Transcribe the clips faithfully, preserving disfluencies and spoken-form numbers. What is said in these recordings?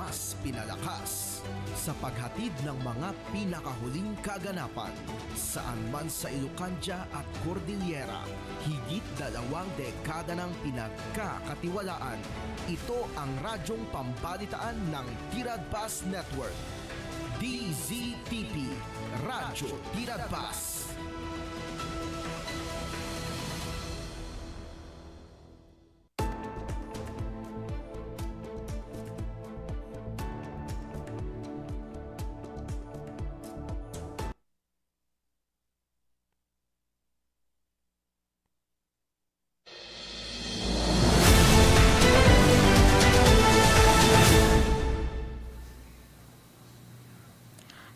Mas pinalakas sa paghatid ng mga pinakahuling kaganapan saan man sa Ilocandia at Cordillera, higit dalawang dekada ng pinagkakatiwalaan. Ito ang radyong pambalitaan ng Tiradpas Network. D Z T P, Radyo Tiradpas.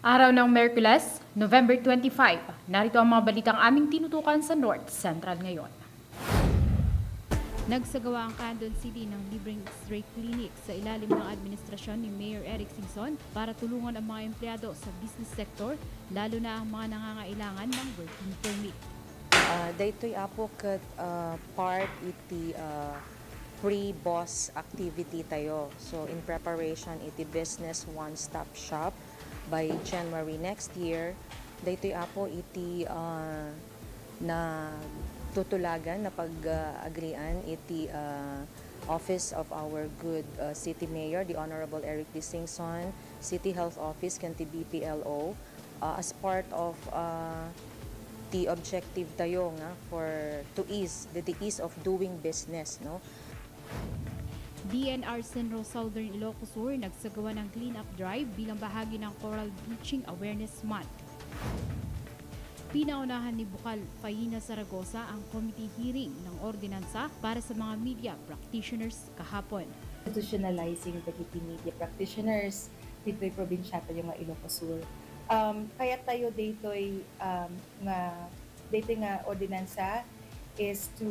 Araw ng Miyerkules, November twenty-five. Narito ang mga balitang aming tinutukan sa North Central ngayon. Nagsagawa ang Candon City ng libreng X-ray clinic sa ilalim ng administrasyon ni Mayor Eric Singson para tulungan ang mga empleyado sa business sector, lalo na ang mga nangangailangan ng working permit. Ah, daytoy, Apo, ket, ah, part iti, ah, pre-boss activity tayo. So, in preparation iti Business One Stop Shop by January next year, daytoy, Apo, iti, ah, natutulagan, napag-, ah, agrian iti, ah, office of our good, ah, city mayor, the Honorable Eric D. Singson, City Health Office, ken ti B P L O, ah, as part of, ah, the objective tayo nga for to ease, the, the ease of doing business, no? D N R CENRO Southern Ilocos Sur nagsagawa ng clean-up drive bilang bahagi ng Coral Bleaching Awareness Month. Pinaunahan ni Bukal Faina Zaragoza ang committee hearing ng ordinansa para sa mga media practitioners kahapon. Institutionalizing dagiti media practitioners ditoy probinsia tayo nga Ilocos Sur. Um, kayat tayo daytoy, um, nga, daytoy nga ordinansa is to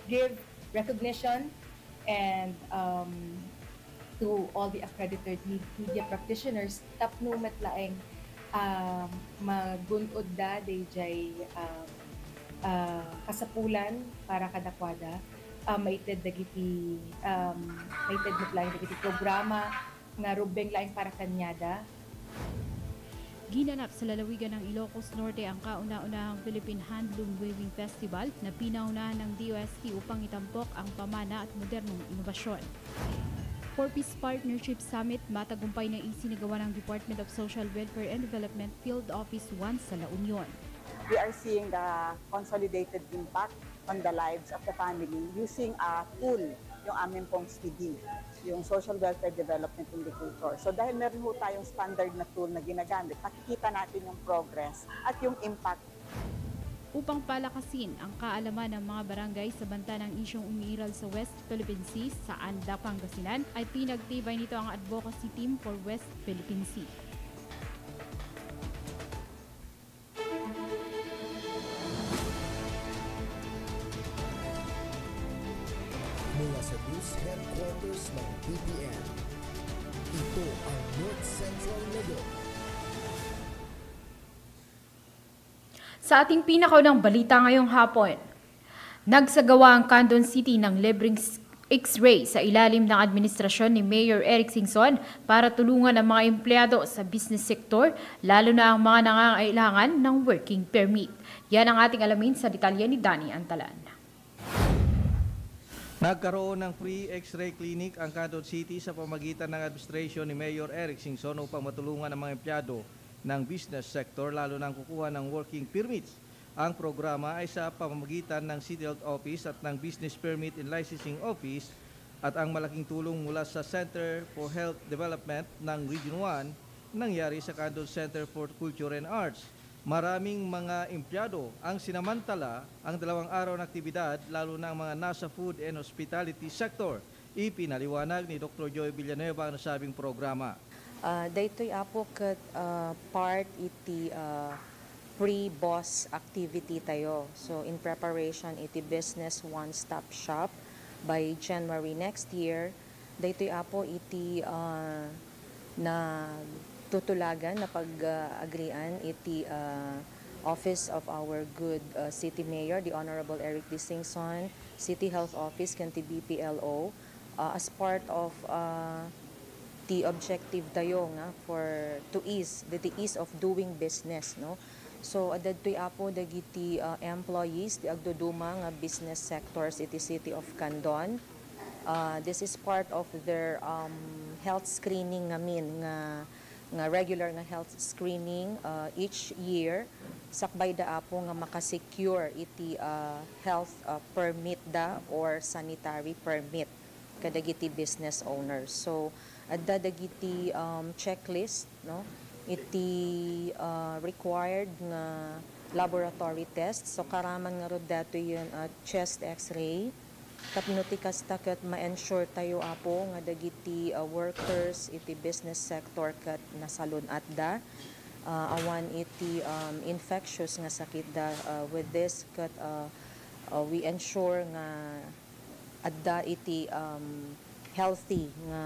give recognition and, um, to all the accredited me-, media practitioners tapno met laeng, um, magun-odda dayjay, um, ah, kasapulan para kadakuada, ah, maited dagiti, um, maited met laeng dagiti programa nga rubbeng laeng para kaniada. Ginanap sa lalawigan ng Ilocos Norte ang kauna-unahang Philippine Handloom Weaving Festival na pinaunahan ng D O S T upang itampok ang pamana at modernong inobasyon. Four Ps Partnership Summit matagumpay na isinagawa ng Department of Social Welfare and Development Field Office one sa La Union. We are seeing the consolidated impact on the lives of the family using a tool, yung amin pong S P D, yung Social Welfare Development Indicator. So dahil meron ho tayong standard na tool na ginagamit, nakikita natin yung progress at yung impact. Upang palakasin ang kaalaman ng mga barangay sa banta ng isyung umiiral sa West Philippine Sea sa Anda, Pangasinan, ay pinagtibay nito ang Advocacy Team for West Philippine Sea. Mula sa News Headquarters ng B P N, ito ang North Central Luzon. Sa ating pinakaunang balita ngayong hapon, nagsagawa ang Candon City ng libreng s-, X-ray sa ilalim ng administrasyon ni Mayor Eric Singson para tulungan ang mga empleyado sa business sector, lalo na ang mga nangangailangan ng working permit. Yan ang ating alamin sa detalye ni Danny Antalan. Nagkaroon ng free X-ray clinic ang Candon City sa pamagitan ng administrasyon ni Mayor Eric Singson upang matulungan ang mga empleyado ng business sector, lalo na ang kukuha ng working permits. Ang programa ay sa pamamagitan ng City Health Office at ng Business Permit and Licensing Office at ang malaking tulong mula sa Center for Health Development ng Region one nangyari sa Candon Center for Culture and Arts. Maraming mga empleyado ang sinamantala ang dalawang araw na aktibidad, lalo na ang mga nasa food and hospitality sector. Ipinaliwanag ni Doktor Joy Villanueva ang nasabing programa. Ah, daytoy, Apo, ket, ah, part iti, ah, pre-boss activity tayo. So, in preparation iti Business One Stop Shop by January next year, daytoy, Apo, iti, ah, natutulagan, napag-, ah, agrian iti, ah, Office of our good, ah, City Mayor, the Honorable Eric D. Singson, City Health Office, ken ti B P L O, ah, as part of, ah, Ti objective tayo nga for to ease the, the ease of doing business, no? So, adda ditoy, Apo, dagiti, uh, employees ti agduduma nga business sectors iti City of Candon. Uh, this is part of their, um, health screening ngamin nga, nga regular nga health screening, uh, each year. Sakbay da, Apo, nga makasecure iti, uh, health, uh, permit da or sanitary permit kadagiti business owners. So, adda dagiti, um, checklist, no? Iti, uh, required nga laboratory test. So, karaman ngarud datoy yen, uh, chest X-ray. Tapno ti kasta ket ma-ensure tayo, Apo, nga dagiti, uh, workers iti business sector ket nasalun-atda, uh, awan iti, um, infectious nga sakitda, uh, with this ket, uh, uh, we ensure nga adda iti, um, healthy nga,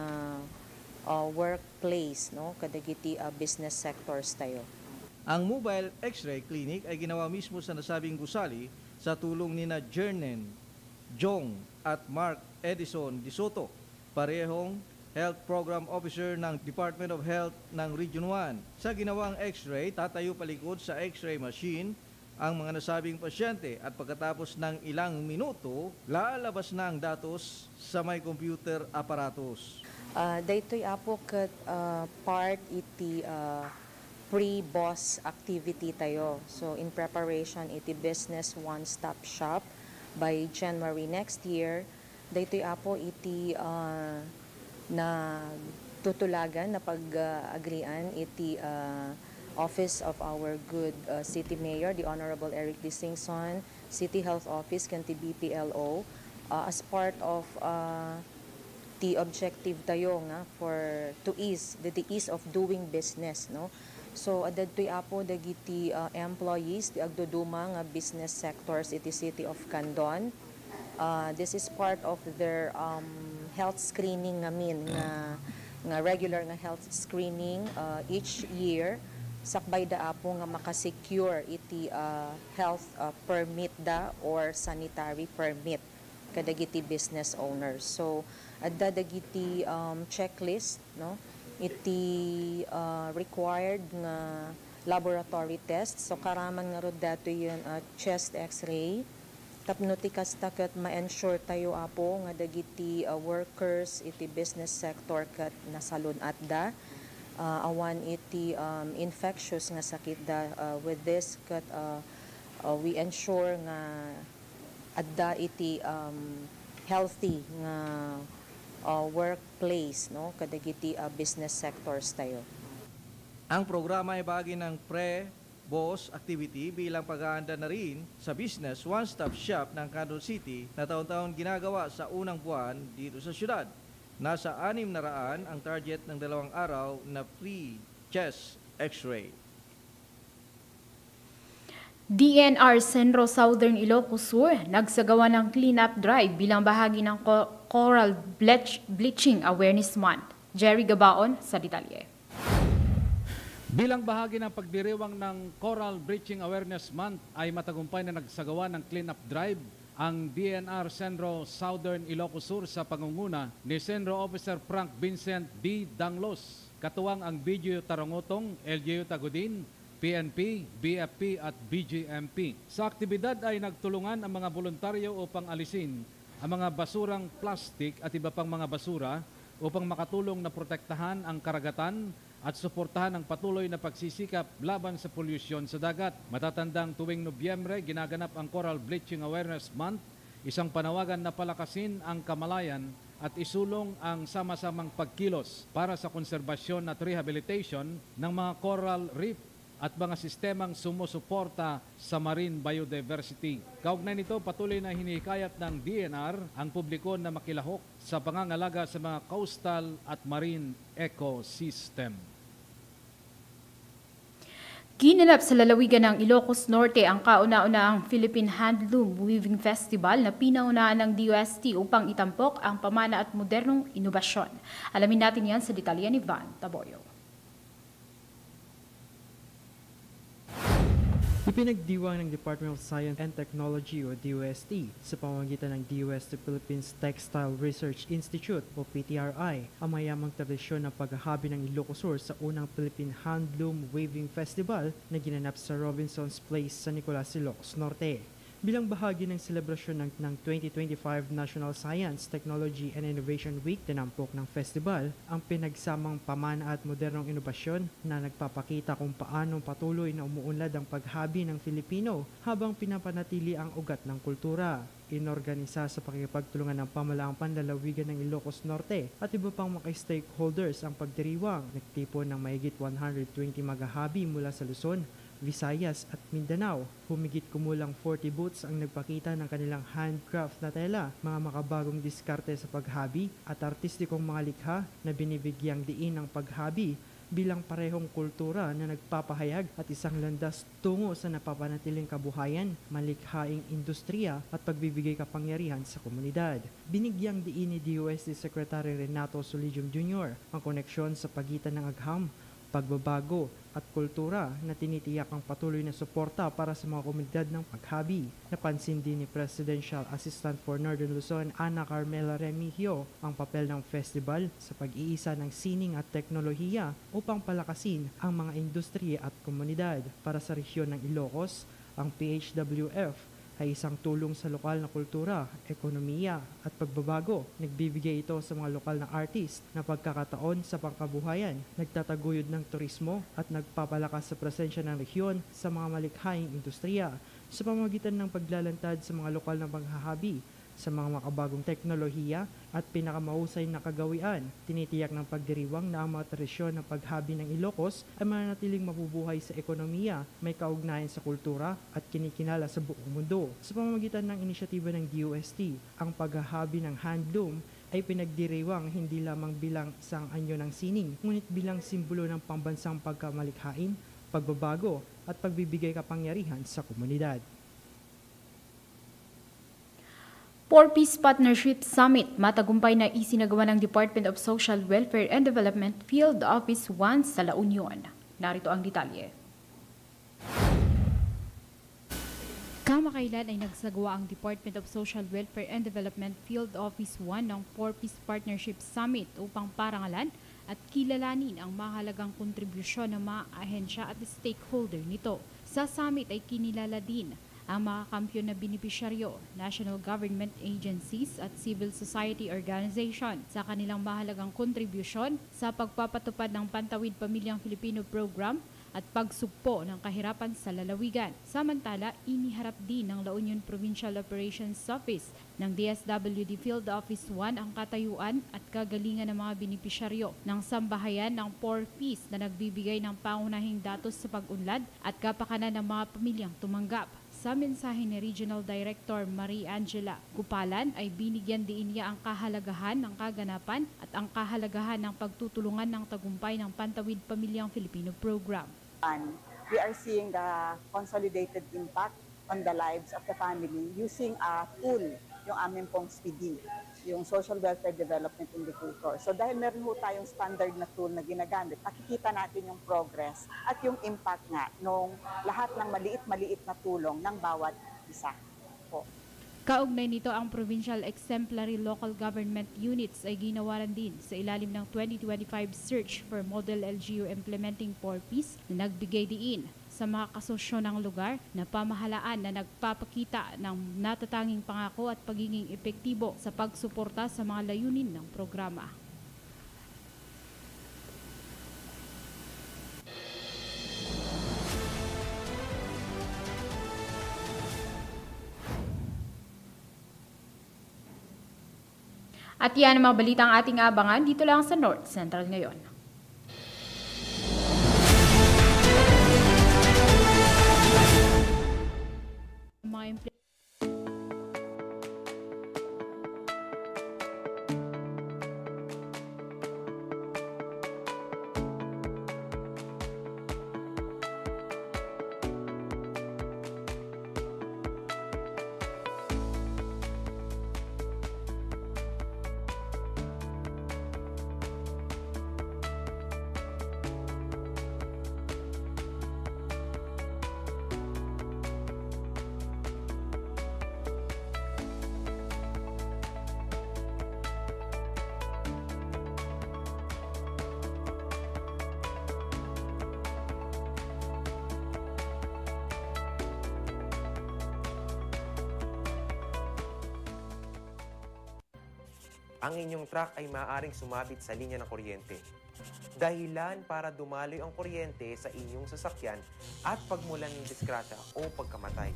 uh, workplace, no, kadagiti, uh, business sectors tayo. Ang mobile X-ray clinic ay ginawa mismo sa nasabing gusali sa tulong nina Jernen Jong at Mark Edison De Soto, parehong Health Program Officer ng Department of Health ng Region one. Sa ginawang X-ray, tatayo palikod sa X-ray machine ang mga nasabing pasyente at pagkatapos ng ilang minuto, lalabas na ang datos sa may computer apparatus. Ah, daytoy, Apo, ket, ah, part iti, ah, pre-boss activity tayo. So, in preparation iti Business One Stop Shop by January next year, daytoy, Apo, iti, ah, nagtutulagan, napag-agrian iti, ah, office of our good, ah, City Mayor, the Honorable Eric Disingson, City Health Office, ken ti B P L O, ah, as part of, ah, ti objective tayo nga for to ease, the, the ease of doing business, no? So, adda ditoy, Apo, dagiti, ah, employees ti agduduma nga business sectors iti City of Candon. Ah, this is part of their, um, health screening ngamin nga, nga regular nga health screening, ah, each year. Sakbay da, Apo, nga makasecure iti, ah, health, ah, permit da or sanitary permit kadagiti business owners. So, adda dagiti, um, checklist, no, iti, uh, required nga laboratory test. So, karaman ngarud datoy yen, uh, chest X-ray. Tapno ti kasta ket ma-ensure tayo, Apo, nga dagiti, uh, workers iti business sector ket nasalun-atda, uh, awan iti, um, infectious nga sakitda, uh, with this ket, uh, uh, we ensure nga adda iti, um, healthy nga, uh, workplace, no, kadagiti, uh, business sectors tayo. Ang programa ay bahagi ng pre-boss activity bilang pag-aanda na rin sa Business One Stop Shop ng Candon City na taon-taon ginagawa sa unang buwan dito sa syudad. Nasa anim na raan ang target ng dalawang araw na free chest X-ray. D N R Centro Southern Ilocos Sur nagsagawa ng clean-up drive bilang bahagi ng Co-, Coral Bleach-, Bleaching Awareness Month. Jerry Gabaon sa detalye. Bilang bahagi ng pagdiriwang ng Coral Bleaching Awareness Month ay matagumpay na nagsagawa ng clean-up drive ang D N R Centro Southern Ilocos Sur sa pangunguna ni Centro Officer Frank Vincent D. Danglos, katuwang ang B G U Tarongotong, L G U Tagudin, P N P, B F P at B G M P. Sa aktibidad ay nagtulungan ang mga boluntaryo upang alisin ang mga basurang plastik at iba pang mga basura upang makatulong na protektahan ang karagatan at suportahan ang patuloy na pagsisikap laban sa polusyon sa dagat. Matatandang tuwing Nobyembre, ginaganap ang Coral Bleaching Awareness Month, isang panawagan na palakasin ang kamalayan at isulong ang sama-samang pagkilos para sa konserbasyon at rehabilitation ng mga coral reef at mga sistemang sumusuporta sa marine biodiversity. Kaugnay nito, patuloy na hinihikayat ng D N R ang publiko na makilahok sa pangangalaga sa mga coastal at marine ecosystem. Ginanap sa lalawigan ng Ilocos Norte ang kauna-unahang Philippine Handloom Weaving Festival na pinangunahan ng D O S T upang itampok ang pamana at modernong inobasyon. Alamin natin yan sa detalye ni Van Taboyo. Ipinagdiwang ng Department of Science and Technology o D O S T sa pamamagitan ng D O S T Philippines Textile Research Institute o P T R I ang mayamang tradisyon ng paghahabi ng Ilocos Sur sa unang Philippine Handloom Weaving Festival na ginanap sa Robinson's Place, San Nicolas, Ilocos Norte. Bilang bahagi ng selebrasyon ng, ng twenty twenty-five National Science, Technology and Innovation Week, tinampok ng festival ang pinagsamang pamana at modernong inobasyon na nagpapakita kung paano patuloy na umuunlad ang paghabi ng Filipino habang pinapanatili ang ugat ng kultura. Inorganisa sa pakikipagtulungan ng pamahalaang panlalawigan ng Ilocos Norte at iba pang mga stakeholders ang pagdiriwang. Nagtipon ng mahigit one hundred twenty maghahabi mula sa Luzon, Visayas at Mindanao. Humigit kumulang forty booths ang nagpakita ng kanilang handcraft na tela, mga makabagong diskarte sa paghabi at artistikong mga likha na binibigyang diin ang paghabi bilang parehong kultura na nagpapahayag at isang landas tungo sa napapanatiling kabuhayan, malikhaing industriya at pagbibigay kapangyarihan sa komunidad. Binigyang diin ni D O S T Secretary Renato Solidium Junior ang koneksyon sa pagitan ng agham, pagbabago, at kultura na tinitiyak ang patuloy na suporta para sa mga komunidad ng paghabi. Napansin din ni Presidential Assistant for Northern Luzon, Ana Carmela Remigio, ang papel ng festival sa pag-iisa ng sining at teknolohiya upang palakasin ang mga industriya at komunidad. Para sa rehiyon ng Ilocos, ang P H W F ay isang tulong sa lokal na kultura, ekonomiya, at pagbabago. Nagbibigay ito sa mga lokal na artist na pagkakataon sa pangkabuhayan, nagtataguyod ng turismo, at nagpapalakas sa presensya ng rehiyon sa mga malikhaing industriya sa pamamagitan ng paglalantad sa mga lokal na paghahabi, sa mga makabagong teknolohiya at pinakamahusay na kagawian. Tinitiyak ng pagdiriwang na ang mga tradisyon ng paghabi ng Ilocos ay mananatiling mabubuhay sa ekonomiya, may kaugnayan sa kultura at kinikilala sa buong mundo. Sa pamamagitan ng inisyatiba ng D O S T, ang paghahabi ng handloom ay pinagdiriwang hindi lamang bilang isang anyo ng sining, ngunit bilang simbolo ng pambansang pagkamalikhain, pagbabago, at pagbibigay kapangyarihan sa komunidad. Four Ps Partnership Summit, matagumpay na isinagawa ng Department of Social Welfare and Development Field Office one sa La Union. Narito ang detalye. Kamakailan ay nagsagawa ang Department of Social Welfare and Development Field Office one ng Four Ps Partnership Summit upang parangalan at kilalanin ang mahalagang kontribusyon ng mga ahensya at stakeholder nito. Sa summit ay kinilala din ang mga kampiyon na benepisyaryo, national government agencies at civil society organization sa kanilang mahalagang kontribusyon sa pagpapatupad ng Pantawid Pamilyang Filipino Program at pagsugpo ng kahirapan sa lalawigan. Samantala, iniharap din ng La Union Provincial Operations Office ng D S W D Field Office one ang katayuan at kagalingan ng mga benepisyaryo ng sambahayan ng Four Ps na nagbibigay ng pangunahing datos sa pag-unlad at kapakanan ng mga pamilyang tumanggap. Sa mensahe ni Regional Director Marie Angela Gupalan, ay binigyan diin niya ang kahalagahan ng kaganapan at ang kahalagahan ng pagtutulungan ng tagumpay ng Pantawid Pamilyang Filipino Program. And we are seeing the consolidated impact on the lives of the family using a tool, yung amin pong S P D, yung Social Welfare Development Indicator. So dahil meron ho tayong standard na tool na ginagamit, nakikita natin yung progress at yung impact nga nung lahat ng maliit-maliit na tulong ng bawat isa po. Kaugnay nito, ang Provincial Exemplary Local Government Units ay ginawaran din sa ilalim ng twenty twenty-five Search for Model L G U Implementing Four Ps na nagbigay diin sa mga kasosyo ng lugar na pamahalaan na nagpapakita ng natatanging pangako at pagiging epektibo sa pagsuporta sa mga layunin ng programa. At yan ang mga balitang ating abangan dito lang sa North Central Ngayon. Mga emple- Ang inyong truck ay maaaring sumabit sa linya ng kuryente. Dahilan para dumaloy ang kuryente sa inyong sasakyan at pagmulan ng disgrasya o pagkamatay.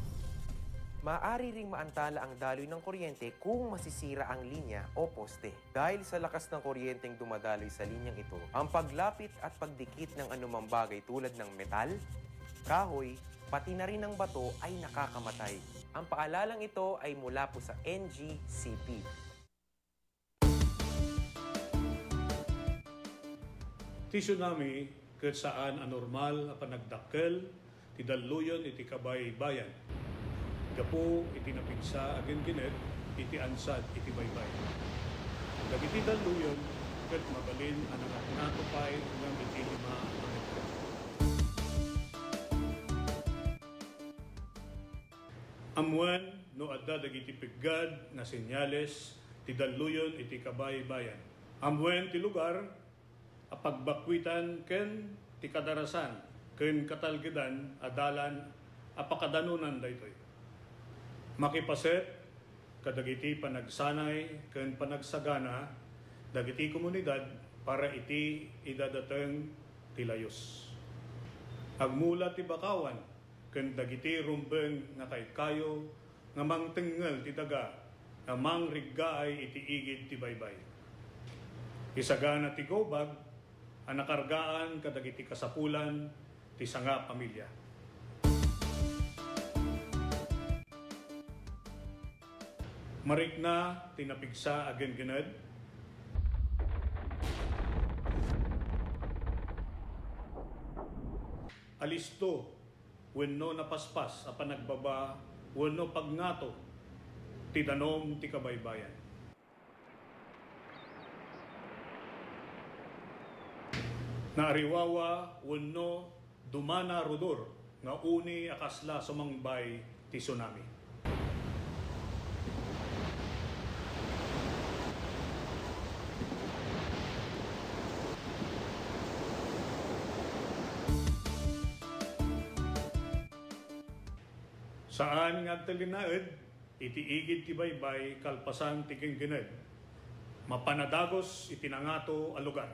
Maaari ring maantala ang daloy ng kuryente kung masisira ang linya o poste. Dahil sa lakas ng kuryenteng dumadaloy sa linyang ito, ang paglapit at pagdikit ng anumang bagay tulad ng metal, kahoy, pati na rin ang bato ay nakakamatay. Ang paalalang ito ay mula po sa N G C P. Ti tsunami ket saan a normal a panagdakkel ti dalluyon iti kabaybayan. Gapu iti napigsa a genggened iti ansad iti baybay. Dagiti dalluyon ket mabalin a nangatngato pay ngem iti lima a metro. Ammoen no adda dagiti peggad nga senyales ti dalluyon iti kabaybayan. Ammoen ti lugar a pagbakkuitan ken ti kadarasan ken katalgedan a dalan a pakadanonan daytoy. Makipaset kadagiti panagsanay ken panagsagana dagiti komunidad para iti idadateng ti layus. Agmula ti bakawan ken dagiti rumbeng nga kaykayo nga mangtengngel ti daga nga mangriggaay iti igid ti baybay. Isagana ti go bag a nakargaan kadagiti kasapulan ti sangapamilya. Marikna ti napigsa a genggened. Alisto wenno napaspas a panagbaba wenno pagngato ti danum ti kabaybayan. Naariwawa wenno dumana rudor nga uni a kasla sumangbay ti tsunami. Saan nga agtalinaed iti igid ti baybay kalpasan ti genggened. Mapan a dagus iti nangato a lugar.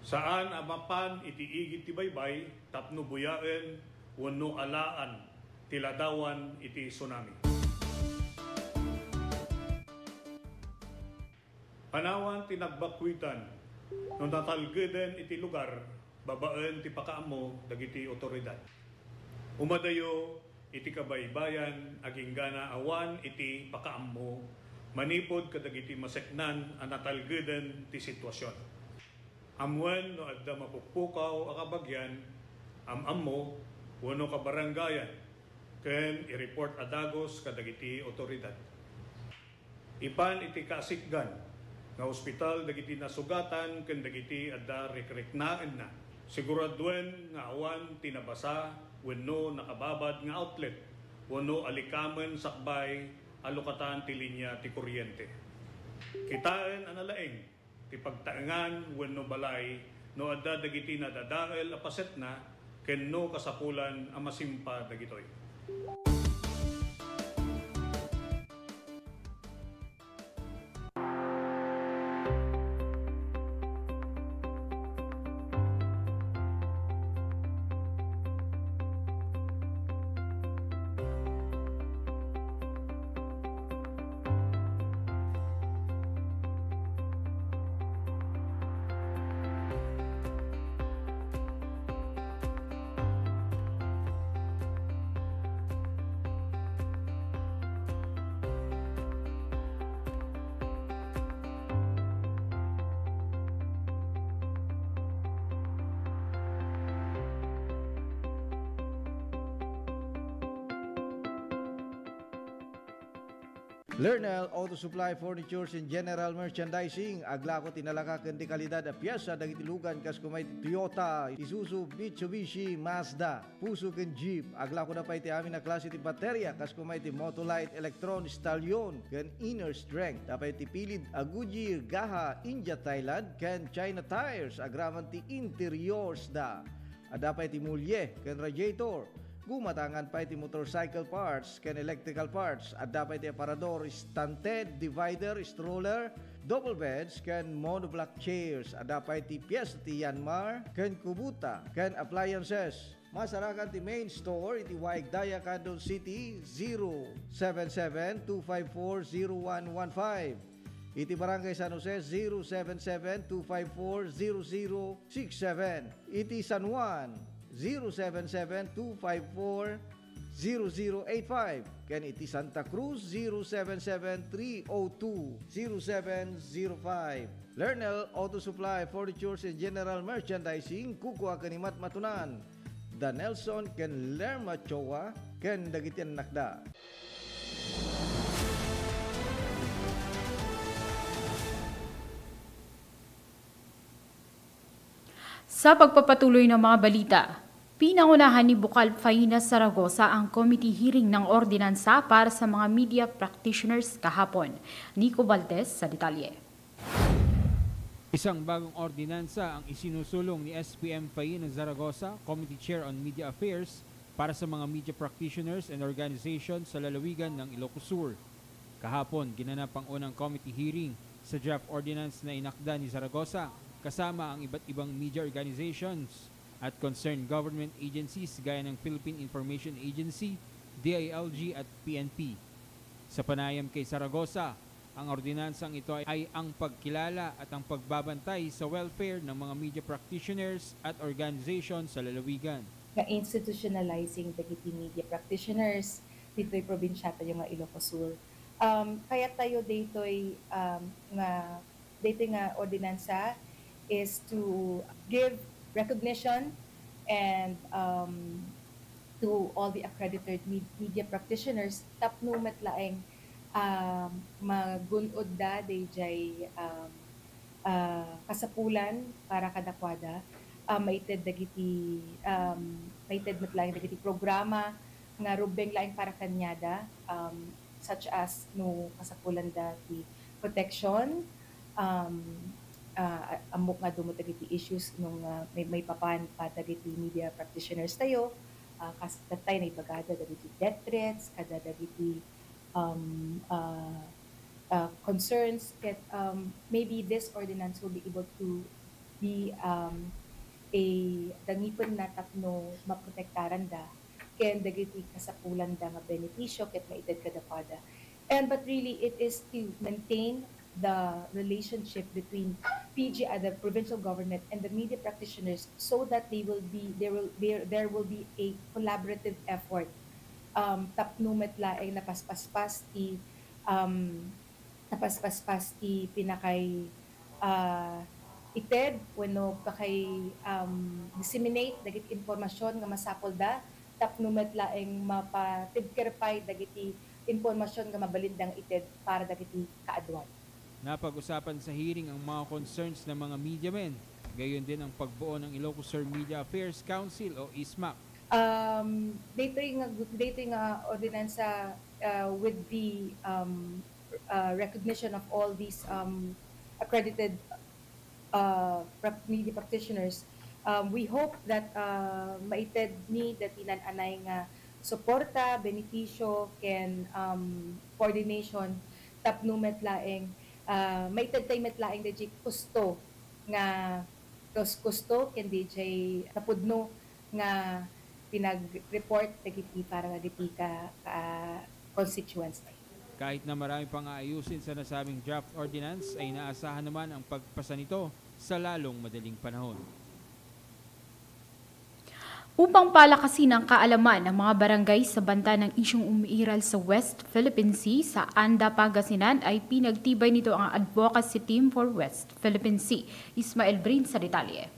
Saan a mapan iti igid ti baybay tapno buyaen wenno alaan ti ladawan iti tsunami. Panawan ti nagbakkuitan no natalgeden iti lugar babaen ti pakaammo dagiti otoridad. Umadayo iti kabaybayan agingga awan iti pakaammo manipud kadagiti maseknan a natalgeden ti situasion. Ammoen no adda mapukpukaw a kabagian, am-ammo, wenno kabarangayan, ken i-report a dagus kadagiti otoridad. Ipan iti kasikgan nga ospital dagiti nasugatan ken dagiti adda rikriknaenna. Siguraduen nga awan ti nabasa wenno nakababad nga outlet wenno alikamen sakbay a lukatan ti linya ti kuryente. Kitaen a nalaing ti pagtaengan wenno balay no adda dagiti nadadael a pasetna ken no kasapulan a masimpa dagitoy. Lernel Auto Supply Furnitures and General Merchandising, aglako ti nalaka ken ti kalidad a piesa dagiti lugan kas kuma iti Toyota, Isuzu, Mitsubishi, Mazda, Fuso ken Jeep. Aglako da pay ti amin a klase ti bateria kas kuma iti Motolite, Electron, Stallion, ken Inner Strength. Adda pay ti pilid a Goodyear, Gaha, India, Thailand, ken China tires agraman ti interiors da. Adda pay ti mulye ken radiator. Gumatangan pay ti motorcycle parts ken electrical parts. Adda pay ti aparador, stunted, divider, stroller, Double beds ken monoblock chairs. Adda pay ti piyesta ti Yanmar ken Kubota ken appliances. Masarakan ti main store iti Waig Daya, Candon City, zero seven seven two five four zero one one five. Iti Barangay San Jose, zero seven seven two five four zero zero six seven. Iti San Juan, zero seven seven two five four zero zero eight five. Ken iti Santa Cruz, zero seven seven three oh two zero seven zero five. Lernel Auto Supply, Furnitures and General Merchandising, kukua ken ni Matmatunan da Nelson ken Lerma Choa ken dagiti annakda. Sa pagpapatuloy ng mga balita, pinangunahan ni Bukal Faina Zaragoza ang committee hearing ng ordinansa para sa mga media practitioners kahapon. Nico Valdez sa detalye. Isang bagong ordinansa ang isinusulong ni S P M Faina Zaragoza, Committee Chair on Media Affairs, para sa mga media practitioners and organizations sa lalawigan ng Ilocos Sur. Kahapon, ginanap ang unang committee hearing sa draft ordinance na inakda ni Zaragoza kasama ang iba't ibang media organizations at concerned government agencies gaya ng Philippine Information Agency, D I L G at P N P. Sa panayam kay Zaragoza, ang ordinansang ito ay, ay ang pagkilala at ang pagbabantay sa welfare ng mga media practitioners at organization sa lalawigan. Nga institutionalizing dagiti media practitioners ditoy probinsiatayo nga Ilocos Sur. Um, kayat tayo daytoy, um, nga, daytoy nga ordinansa is to give recognition and, um, to all the accredited med-, media practitioners tapno met laeng, um, magun-odda dayjay, um, ah, kasapulan para kadakuada. Ah, maited dagiti, um, maited met laeng dagiti programa nga rumbeng laeng para kaniada, um, such as no kasapulanda ti protection, um, ah, ammok nga adu met dagiti issues no nga may, maipapan pa dagiti media practitioners tayo, ah, kas-, tattay naibagada dagiti death threats, kada dagiti, um, ah, ah, concerns, ket, um, maybe this ordinance will be able to be, um, a dangipenna tapno maprotektaranda ken dagiti kasapulanda nga benepisio ket maited kadakuada. And, but really, it is to maintain the relationship between P G I, the provincial government, and the media practitioners so that they will be, there will, there, there will be a collaborative effort, um, tapno met laeng napaspaspas ti, um, napaspaspas ti pinakay, ah, ited wenno pakay, um, disseminate dagiti impormasyon nga masapulda tapno met laeng mapatibker pay dagiti impormasyon nga mabalinda nga ited para dagiti kaaduan. Napag-usapan sa hearing ang mga concerns ng mga media men, gayon din ang pagbuo ng Ilocos Sur Media Affairs Council o ismac. Um, daytoy nga, daytoy nga ordinansa, uh, with the, um, uh, recognition of all these, um, accredited, uh, prac-, media practitioners, um, we hope that, uh, maited ni dati nan-anay nga suporta, benepisyo, ken, um, coordination tapno met laeng, uh, maited tay met laeng dayjay kusto nga kus-, kusto ken dayjay napudno nga pinag-report dagiti para dagiti ka, ka constituents. Kahit na marami pang aayusin sa nasabing draft ordinance, ay inaasahan naman ang pagpasa nito sa lalong madaling panahon. Upang palakasin ang kaalaman ng mga barangay sa banta ng isyung umiiral sa West Philippine Sea sa ANDA Pangasinan ay pinagtibay nito ang Advocacy Team for West Philippine Sea. Ismael Brin sa detalye.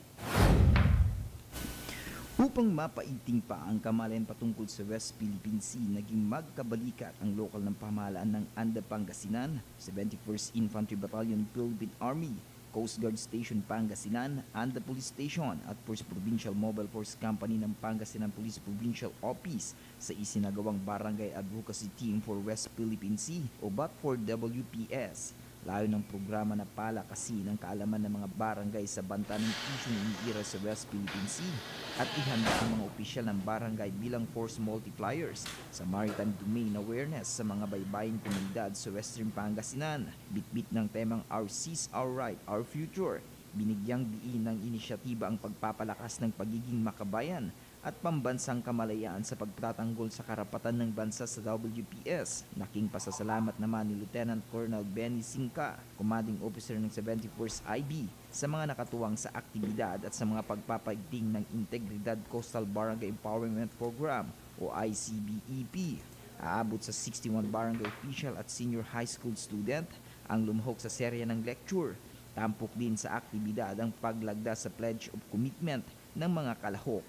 Upang mapaigting pa ang kamalayan patungkol sa West Philippine Sea, naging magkabalikat ang lokal ng pamahalaan ng ANDA Pangasinan, seventy-first Infantry Battalion, Philippine Army, Coast Guard Station Pangasinan, ANDA Police Station at First Provincial Mobile Force Company ng Pangasinan Police Provincial Office sa isinagawang Barangay Advocacy Team for West Philippine Sea o bat four W P S. Layo ng programa na palakasin ang kaalaman ng mga barangay sa banta ng isyung umiiral sa West Philippine Sea at ihanda ang mga opisyal ng barangay bilang force multipliers sa maritime domain awareness sa mga baybayin komunidad sa Western Pangasinan. Bitbit ng temang Our Seas, Our Right, Our Future, binigyang diin ng inisyatiba ang pagpapalakas ng pagiging makabayan at pambansang kamalayaan sa pagtatanggol sa karapatan ng bansa sa W P S. Laking pasasalamat naman ni Lieutenant Colonel Benny Singka, Commanding Officer ng seventy-first I B, sa mga nakatuwang sa aktibidad at sa mga pagpapaigting ng Integridad Coastal Barangay Empowerment Program o I C B E P. Aabot sa sixty-one barangay official at senior high school student ang lumahok sa serya ng lecture. Tampok din sa aktibidad ang paglagda sa Pledge of Commitment ng mga kalahok.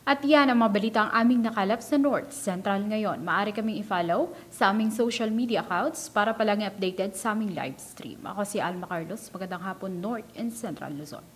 At yan ang mga balita ang aming nakalap sa North Central ngayon. Maaari kaming i-follow sa aming social media accounts para palagi updated sa aming live stream. Ako si Alma Carlos. Magandang hapon, North and Central Luzon.